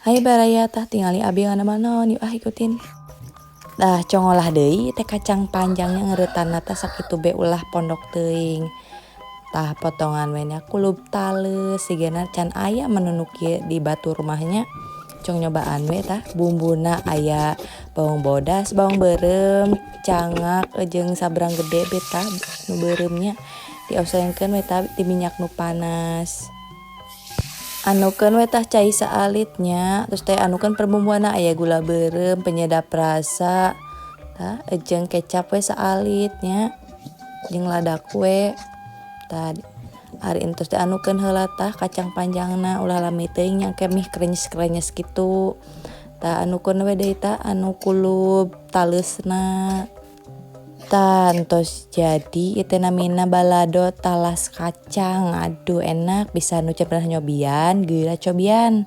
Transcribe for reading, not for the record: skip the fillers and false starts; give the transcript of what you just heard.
Hai baraya, tah tingali abi ngadamel naon, yuk ah ikutin. Tah, congolah deui teh kacang panjangnya, ngeureutana teh sakitu be, ulah pondok teuing. Tah, potongan we nya kulub taleus, sigana can aya menu nu kieu di batur mah nya. Cong nyobaan we. Tah, bumbuna aya bawang bodas, bawang beureum, cangak jeung sabrang gede be tah nu beureum nya. Diosengkeun we tah di minyak nu panas. Anukeun we tah cai saalit nya, terus teh anukeun perbumbuanna, aya gula beureum, penyedap rasa, tah jeung kecap we saalit nya, jeung lada we. Tah, ari entos dianukeun heula tah kacang panjangna, ulah lami teuing nya, engke mih krenyes-krenyes kitu. Tah, anukeun we deui tah anu kulub taleusna. Tah, entos jadi ieu teh namina balado talas kacang. Aduh, enak bisa. Nu can pernah nyobian, geura cobian.